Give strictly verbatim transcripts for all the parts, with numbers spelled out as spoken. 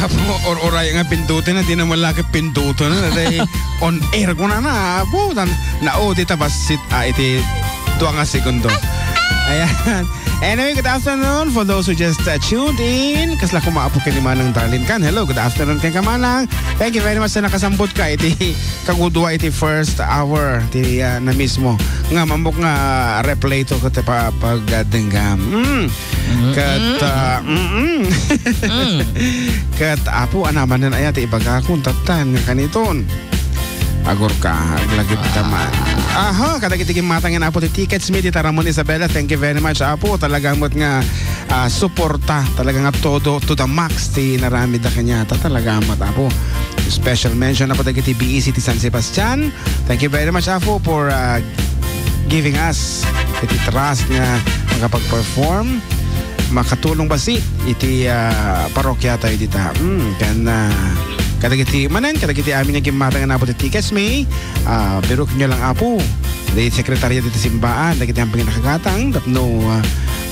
Apo, or-oray nga pindutin na, di naman laki pindutin na, tay on air ko na na, apo, tan-, nao, di ta bassit, ah, iti dua nga segundo. Ayan. Anyway, good afternoon for those who just, uh, tuned in. Kasla koma, apo, ken ni Manang Darlene kan. Hello, good afternoon ken ka, Manang. Thank you very much sa nakasambut ka iti kagudua iti first hour ti, ah, na mismo. Nga mamok nga replay to ket pa-, pagdengngam. Mm. Ket, ah, mm. Ket, apo, anamanen aya ti ibagakon, tattan, nga kaniton. Agurka, aglagip ta man. Aha, kadagiti gimmatang nga, apo, ti tickets mi, ti taramon Isabela. Thank you very much, apo. Talaga met nga, ah, suporta. Talaga nga todo to the max ti naramid da kaniata. Talaga met, apo. Special mention, apo, dagiti B E C ti San Sebastian. Thank you very much, apo, for, ah, giving us iti trust nga makapag-perform, makatulong basi iti, ah, parokya tayo dita. Mm, ken, ah, kadagiti manen, kadagiti amin nga gimmatang nga, apo, ti tickets mi, ah, birok nyo lang, apo. Dagiti sekretarya diti simbaan, dagiti amping nakagatang, tapno, ah,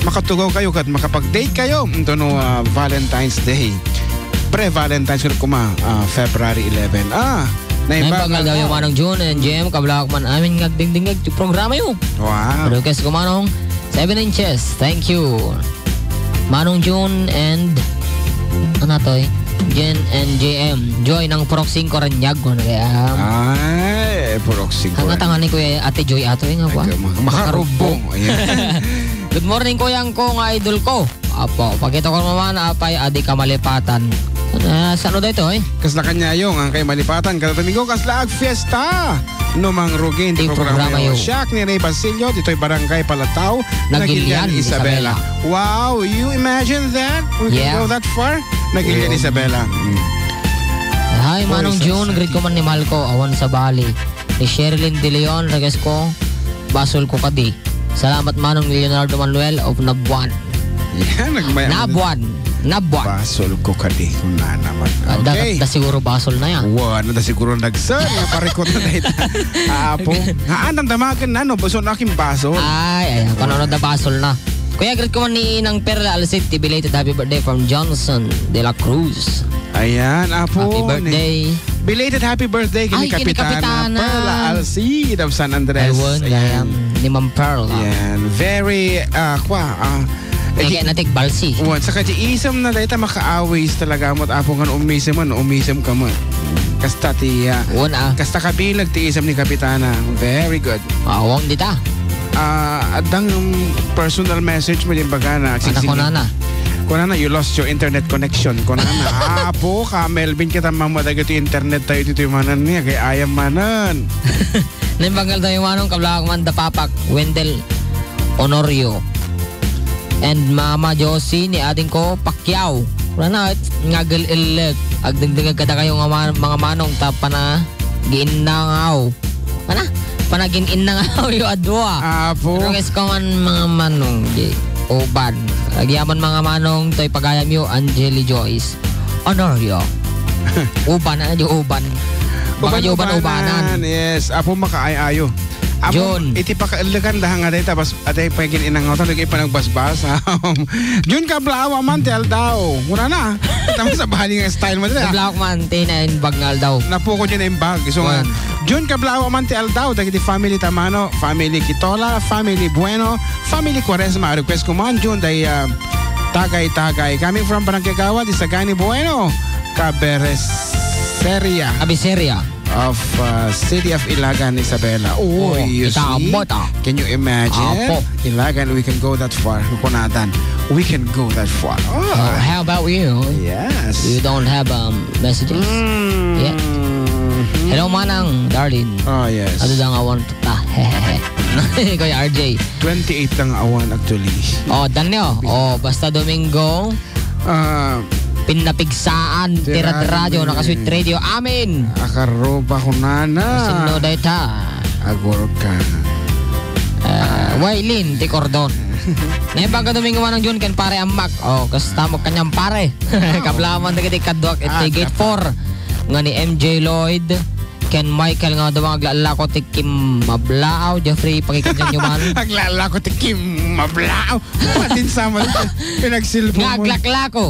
makatugaw kayo ket makapag-date kayo, mm, to no, ah, Valentine's Day. Pre-Valentine's Day kuma, ah, February eleven. Ah, naimbag Naimbag nga aldaw, Manong June and J M, kablak man amin nga agdingdingag ti programa yo. Wow. Request ko, Manong, seven inches. Thank you. Manong June and, ano to eh? Jen and J M. Joy ng Purok Singko, Ranyag, ko na kaya. Ay, Purok Singko. Ang katangan ni Kuya Ate Joy ato eh, nga Ay, kwa? ka-, ma-, makarubong. Ayan. Good morning, Kuyang ko, nga idol ko. Apo, pakita ko naman, apay, adi ka malipatan. Ah, saan da ito, eh? Kasla kanyayo, nga kay malipatan, kada Domingo, kasla agfiesta. No mangrugin ti Ti programa programa yo. yo. Siak ni Ray Basilio, ditoy Barangay Palatao, Nagilian, Nagilian, Isabela. Isabela. Wow, you imagine that? We can Yeah. go that far? Nagilian, Yeah. Isabela. Mm. Hi, Manong Uy, June, sa-, greet ko man ni Malco, awan sa bali. Ni Sherilyn De Leon, request ko, basol ko kadi. Salamat, Manong Leonardo Manuel of Nabuan. Yan, nagmay-, Nabuan. Nabuan. Basol ko kadi, kung na naman. Ah, da-, Okay. da siguro basol na yan. Wa, na da siguro nagsan, nga parikot na dahil. Apo. Haan, ang damagan na, no? Basol na aking basol. Ay, ay, kung ano da basol na. Kuya, greet ko man ni Inang Perla Alcid, ti belated happy birthday from Johnson de la Cruz. Ayan, apo. Happy birthday. Belated happy birthday kay Ay, kay Kapitana Kapitana. Perla Alcid of San Andres. Ayun, Ayan. ayan. Ni Ma'am Pearl, ah. Yan. Very, ah, kwa, ah, Kaya eh, kaya natik balsi. Wan, saka di isam na dayta makaawis talaga mo, apo nga umisem man, umisem ka man. Kasta ti, ah, Wan, ah. kasta kabilag ti isam ni Kapitana. Very good. Awang dita. Ah, adang personal message mo din baga na Anak ko, agsising-, nana. Kunana, "You lost your internet connection." Kunana, "Apo, ka Melvin, kita mamadagat ti internet tayo dito yung manan niya, kay ayam manan." Naimbag nga aldaw, Manong, kablak man da Papak, Wendell Honorio. And Mama Josie ni ading ko, Pacquiao. Wala na, ngagel-elek. Agdengdengag kada kayo nga man-, mga manong, ta pana giinnangaw. Ana? Panagin-innangaw yo adua. Apo. Pero guys, kung an mga manong, di, uban. Agyaman mga manong, toy pagayam yo, Angeli Joyce. Honorio. Uban, ano di uban? Baka Uban, di uban, ubanan. ubanan. Yes. Apo, makaay-ayo. Apo, John. Iti pakaelekan da nga dayta, bas-, atay pagin inang awta, lagi panagbasbas. John, kablaawa man ti aldaw. Muna na. Tama sa bali nga style mo dira. Kablaawa man, ti naimbag nga aldaw. Napuko din ang bag. So nga, Wan. John, kablaawa man ti aldaw. Dagiti family Tamano, family Kitola, family Bueno, family Cuaresma. Request ko man, John, day, ah, Tagay-tagay. Coming from Barangay Gawa, di Sagani Bueno, Cabereseria Abiseria. of, uh, City of Ilagan, Isabela. Oh, Uy, you see? Itaabot, ah. Can you imagine? Apo. Ilagan, we can go that far. Kunadan, we can go that far. Oh. Oh, how about you? Yes. You don't have, um, messages? Mm. Yeah. Hello, Manang, darling. Oh, yes. Ano daw nga want to ta? Kuya R J. Twenty-eight lang awan actually. Oh, Daniel. Oh, basta Domingo. Ah, Pinapigsaan ti Ti radyo, radyo. Naka-Sweet Radio. Amin. Akaruba ko, nana. Sino dayta? Agor ka. Ah, Wailin, ti Cordon. Naimbag nga Domingo, Manang Jun, ken pare Ammak. Oh, kasta mo kanyang pare. Kablaman dagiti kaduak iti Ah, Gate kapa- four. Nga ni M J Lloyd. Ken Michael nga dumang aglalako ti Kim Mablaaw, Jeffrey, pakikita nyo man. Aglalako ti Kim Mablaaw. Matin sa man. Pinagsilpo Nga mo. Aglaklako.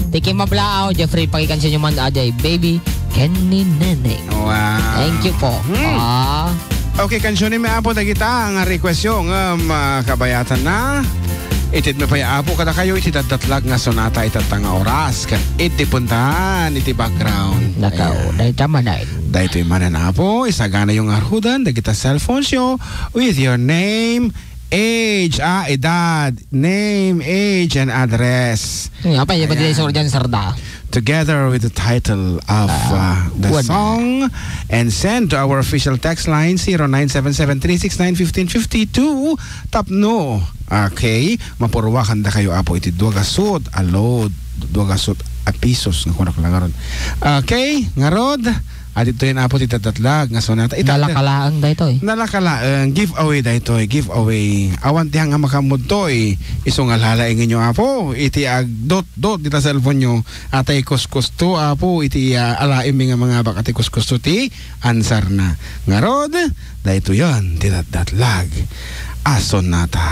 Thank you, Mablaaw. Jeffrey, pakikansiyon man, ajay, baby. Kenny Neneng. Wow. Thank you po. Hmm. Ah. Okay, kansiyon mi, Apo, dagita nga request yo, ngem, ah, kabayatan na. Itedmi pay, Apo, kadakayo iti datdatlag nga sonata itatta nga oras. Ket iti puntahan, iti background. Nakaw, ayan. Dayta manen. Daytoy manen, Apo, isaganayo nga aruden dagita cellphones yo with your name, age, ah, edad, name, age, and address. Nga pa, iba di Ayan. Sordian Sarda. Together with the title of, Ah, uh, the wala. song, and send to our official text line, zero nine seven seven three six nine fifteen fifty-two. Tapno, okay, mapuruakan da kayo, Apo, iti dua gasut a load, dua gasut a pisos nga kunak lang aron. Okay, ngarud, Adtoy, Apo, ti datdatlag nga sonata. Ita-, Nalaka laeng daytoy. Nalaka laeng, giveaway daytoy, giveaway. Awan ti hang a makammudtoy, isu nga lalaengenyo, Apo, iti agdotdot dita cellphone-yo, a tay kuskusto, Apo, iti, ah, alaenmi nga mangabak a tay kuskusto ti ansarna. Ngarud, daytoyen ti datdatlag a sonata.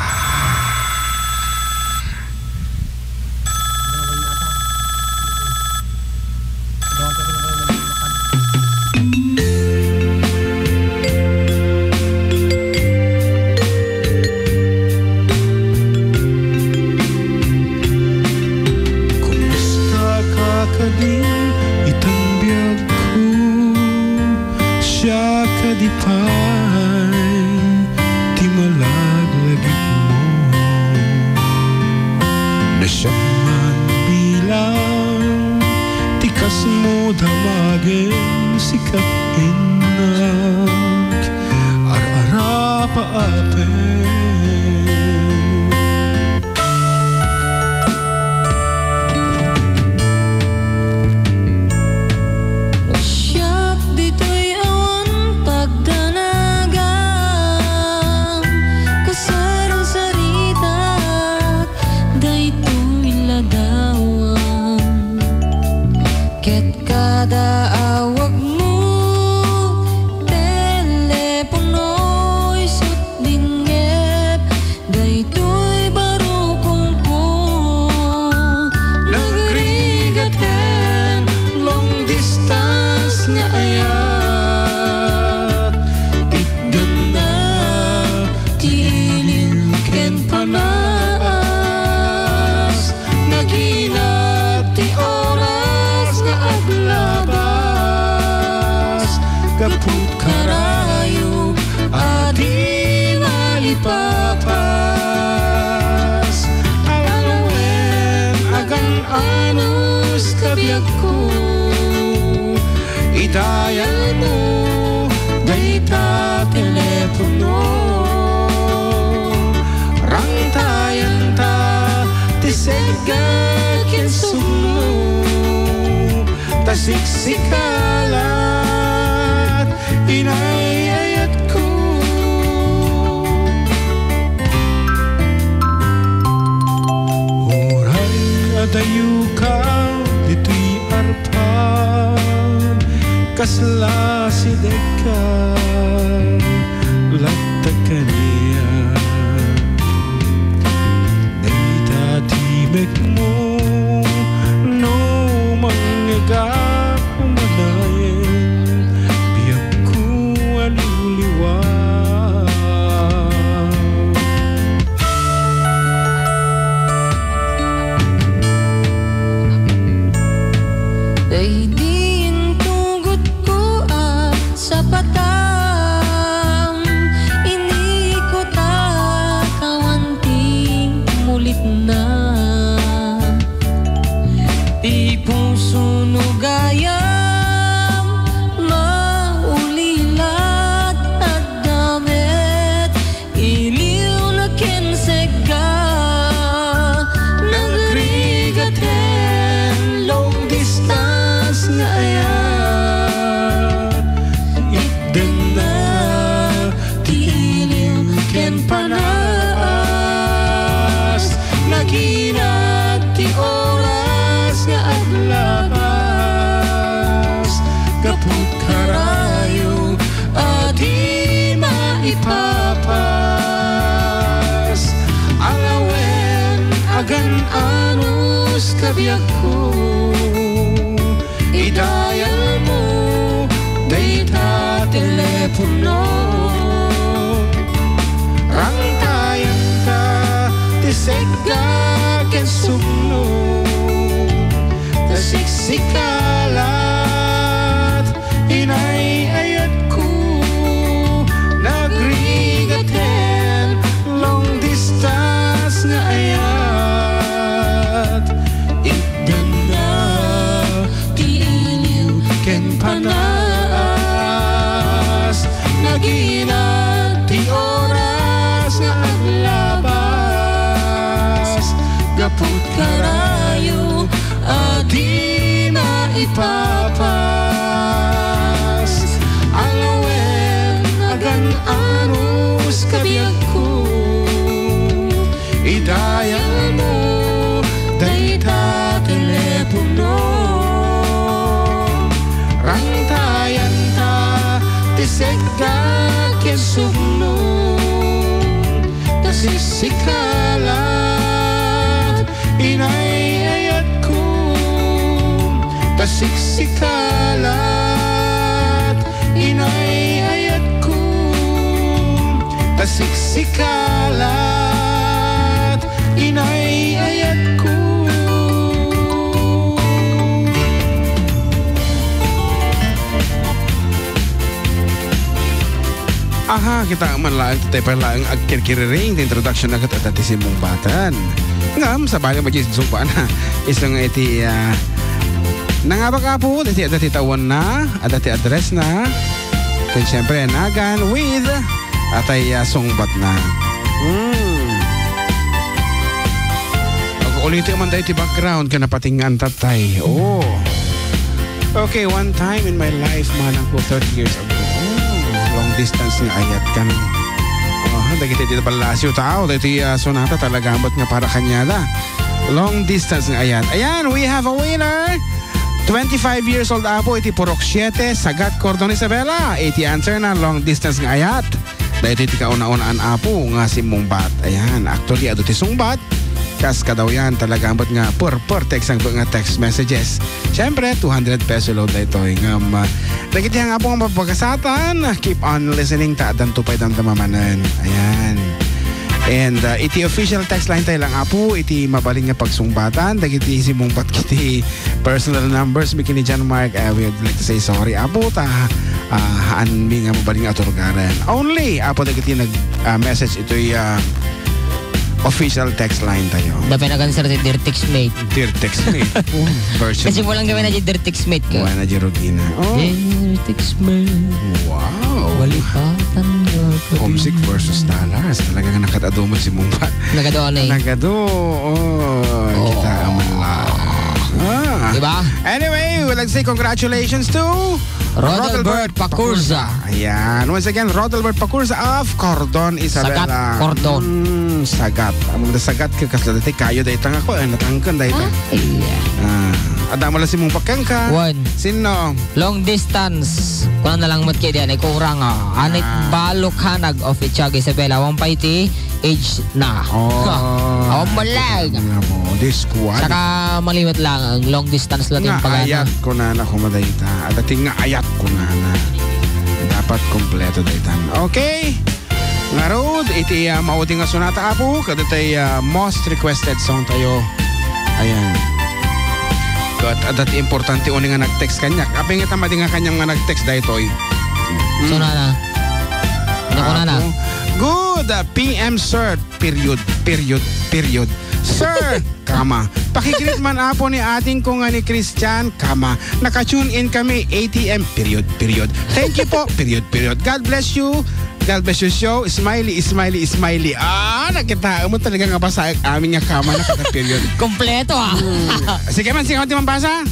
Kumusta ka kadi itan biagko? Siak kadi pay ti malaglagipmo. Nasiak man bilang ti kasmo damagen sika innak, ar-arapaapen. Siak ditoy awan pagdanagam, kasarsaritak daytoy ladawam. Ket kada awagmo, telepono, isut' dingngep, daytoy barukongko. Nagrigat ken long distance nga ayat, itdenna ti ilim ken panas. Naginat ti oras nga aglabas gapu karayo a di maipapas. Alawen a gan-anos ka biagko, idayalmo dayta telepono. Rangtayanta ti segga ken sumno, ta siksika laeng inay-ayatko. Uray adayoka ditoy arpad, kasla sidegka latta kaniak. Dayta ti mekmo no mangngegak umanayen, biagko a liwliwa. Daydi intugotko a sapatam, inikutak awan ti mulitna. Ti puso no gayam, maulilat, adda met iliwna ken segga, nagrigat ken long distance nga ayat. Itdenna ti ilim ken panas, naginat ti oras nga aglabas, gapu karayo a di maipapas. Alawen a gan-ano kabiagko, idayalmo dayta telepono. Rangtayanta ti sekda ken sumno, ta siksika latta inay-ayatko, nagrigat ken long distance nga ayat. Itdanna ti iliw ken panas, naginat ti oras nga aglabas, gapu karayo a di maipapas. Alawen agan-anos kabiagko, idayalmo dayta telepono. Rangtayanta ti sekda ken sumno, ta siksika latta inay-ayatko, ta siksika latta inay-ayatko, ta siksika latta inay-ayatko. Aha, kita man laeng, tatay pa laeng agkirkiriring ti introduction na ket adda ti simmungbatan. Ngem, sabali mo, Jis, sumba na. Isu nga iti, ah, nangabak, Apo, dati adda ti tawenna, adda ti address na. Then, syempre, nagan with atay, ah, sungbat na. Hmm. Pag-uliti man daytoy background, kanapatingan tatay. Oh. Okay, one time in my life, manang ko thirty years ago. Oh, long distance nga ayat kan. Oh, dagiti di Palacio tao, dagiti, ah, sonata talaga ambot nga para kaniada. Long distance nga ayat. Ayan, we have a winner. Twenty-five years old, Apo, iti Purok siete, Sagat, Cordon, Isabela. Iti answer na, long distance nga ayat. Daytoy ti kauna-unaan, Apo, nga simmungbat. Ayan, actually, adu ti sungbat. Kas kadawyan, talaga ambot nga per, per text ang nga text messages. Siyempre, two hundred peso load daytoy. Ngam, ah, dagiti nga, Apo, nga mapagasatan, keep on listening, ta addanto pay damdama manen. Ayan. And, ah, iti official text line tayo lang, Apo, iti mabalin nga pagsungbatan, dagiti simmungbat kiti personal numbers mi ken ni John Mark, I would like to say sorry, Apo, ta, ah, haan mi nga mabalin nga aturgaran. Only, Apo, dagiti nag, ah, message itoy, ah, official text line tayo. Dapat nag-answer ti dear textmate. Dear textmate. Oh, version. Kasi walang gawin na di dear textmate ka. Wala na di Rugina. Oh. Dear textmate. Wow. Walipatan nga ka. Homesick versus Dallas. Talaga nga nakatadumot si Mungbat. Nagado, ano eh? Nagado. Oh, kita man lang. Ah. Diba? Anyway, we'd like to say congratulations to Rodalbert Rodalbert Pacurza. Pacurza. Ayan. Once again, Rodalbert Pacurza of Cordon, Isabela. Sagat, Cordon. Mm, Sagat. Among the Sagat, kay kasla dati kayo, dahil tanga ko, eh, natangkan, dahil Ah, iya. Ah, adda mo lang si mong pakangka. One. Sino? Long distance. Kuna na lang mat kaya diyan, eh, kurang, ah. Anit Ah. Balok hanag of Itchag Isabela. Wan pa iti age na. Oh, Awan mo lang. Nga mo, this squad. Saka maliwat lang ang long distance lang Nga yung pagana. Ayat ko na na kumadayta. At ating nga ayat ko na na. Dapat kompleto daytan. Okay. Ngarud, iti, ah, maudi nga sonata, Apo, kadagitay, ah, most requested song tayo. Ayan. Kat, adda ti importante uni nga nag-text kaniak. Apay nga tamadi nga kaniam nga nag-text daytoy. Hmm. Sonana. Naku, nana. Apo. Good, ah, P M sir. Period, period, period. Sir, kama. Pakigreet man, Apo, ni ading ko nga ni Christian, kama. Naka-tune in kami, A T M, period, period. Thank you po, period, period. God bless you. God bless you, show. Smiley, smiley, smiley. Ah, nakita mo talaga nga basa amin nga kama na kada period. Kompleto, ah. Hmm. Sige man, sige man, di man basa.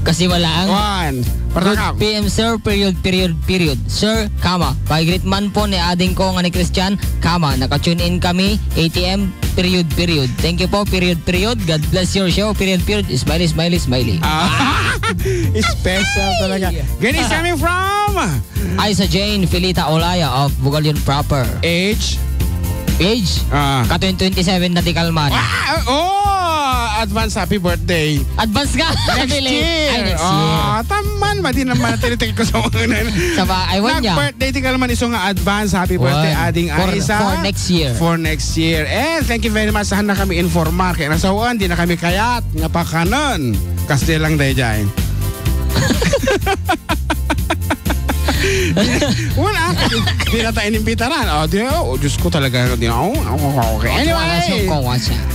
Kasi wala ang One. Good Patakam. P M, sir, period, period, period. Sir, kama. Pakigreet man po ni ading ko nga ni Christian, kama. Naka-tune in kami, A T M, period, period. Thank you po, period, period. God bless your show, period, period. Smiley, smiley, smiley. Ah, special talaga. Ay! Gani, coming from? Aisa Jane Filita Olaya of Bugalion Proper. Age? Age? Ah. Katong twenty-seven na di kalman. Ah, oh! Advance happy birthday. Advance nga. Next Bili. Year. Ay, next year. Ah, taman, madi naman ang tinitikil ko sa mga nan-, Sa ba-, ay, wan niya. Nag-birthday ti kalman isu nga advance happy birthday, Wan. Ading For, Aiza. For next year. For next year. And thank you very much. Saan na kami informa? Kaya nasawan, di na kami kayat nga pakanon. Kasi lang dayjay. Wala. Di na tayo inimbitaran. Oh, di, oh, Diyos ko talaga. Di, oh, okay. Anyway,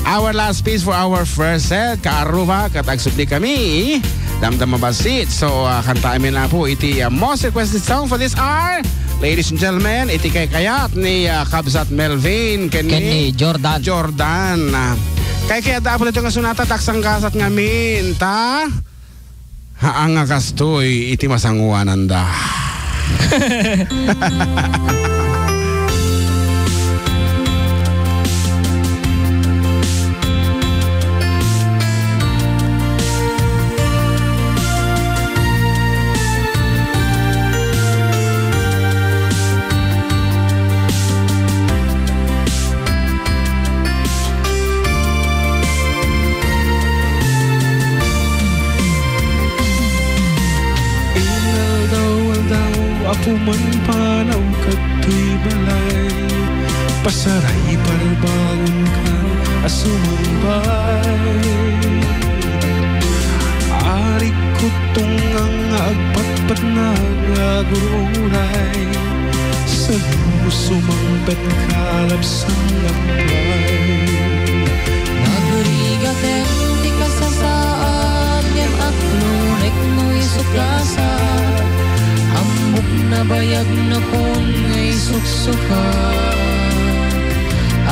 our last piece for our first set. Kaaruba, ket agsubli kami. Damdama bassit. So, ah, kantaanmi na po iti, ah, most requested song for this hour. Ladies and gentlemen, iti kaykayat ni, ah, Kabsat Melvin ken ni Jordan. Jordan. Ah, kaykayat da po dito nga sunata, taksang gasat ngamin, ta? Haan nga kastoy iti masangoananda. Inaldaw-aldaw, apo man panaw kadtoy balay, pasaray parbangon kan a sumangbay. Arikot tungang nga agpatpatnag nga agururay, sa lumo sumangpet kalabsan lappay. Nagrigaten ti kasasaad, ngem aglunek no isu gasat. Ammok nabayag nakon nga isuksuka.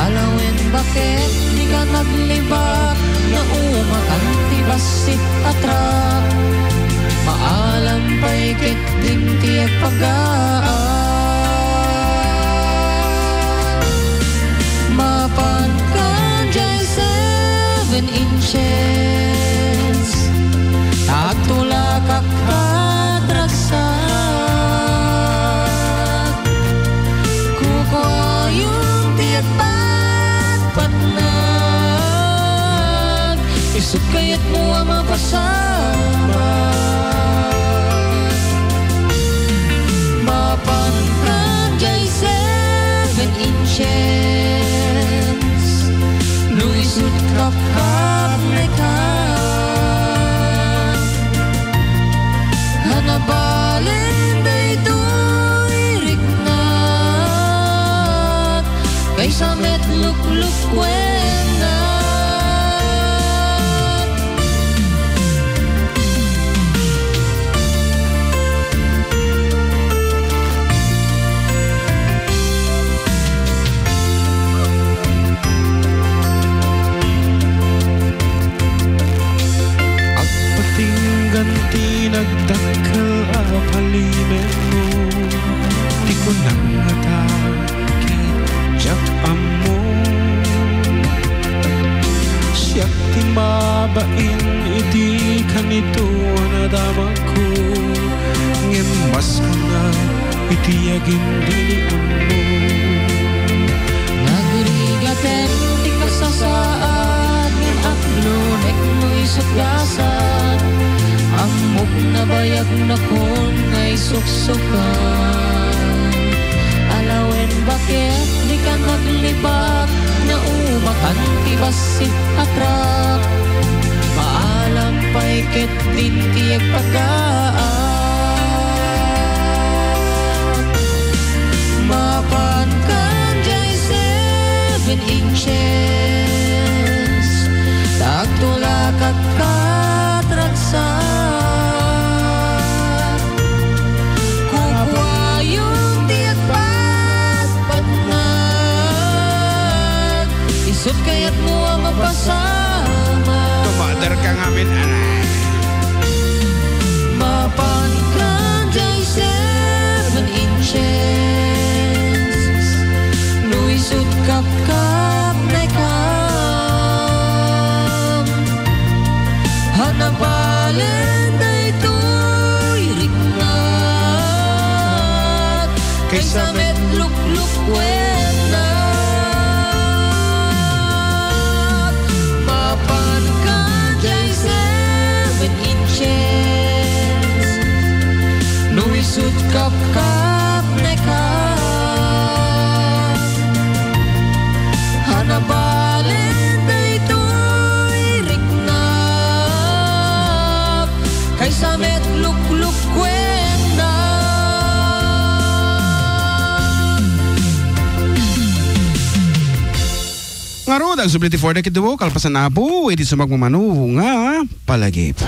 Alawen baket dika naglibak, naumakan ti bassit a truck. Maalam pay ket din ti agpagaat. Mapan kan jay seven inches, agtulakak kat ragsak. Kukuayon ti agpatpatnag, isut' kayatmo a mapasamak. Mapan kan jay seven inches, no isut' kapkapnekan. Hanabalen daytoy riknak, kaysa met luklukkuennak. Agpatinggan ti nagdakkel a palimenmo, ti kunam ngata ket diak ammo. Siak ti mabain iti kanito a nadamagko, ngem mas kunam iti agindirianmo. Nagrigaten ti kasasaad, ngem aglunek no isut' gasat. Ammok nabayag nakon nga isuksukan. Alawen baket dika naglibak, naumakan ti bassit a truck. Maalam pay ket din ti agpagaat. Mapan kan jay seven inches, agtulakak kat ragsak. Kukuayon ti agpatpatnag, isut' kayatmo a mapasamak. Tumader ka ngamin, anay. Mapan kan jay seven inches, no isut' kapkapnekan. Hanabalen daytoy riknak, kaysa met luklukkuennak. Mapan ka Ngarud, agsubli ti four decade duo, kalpasan Apo, iti sumagmamano nga palagip.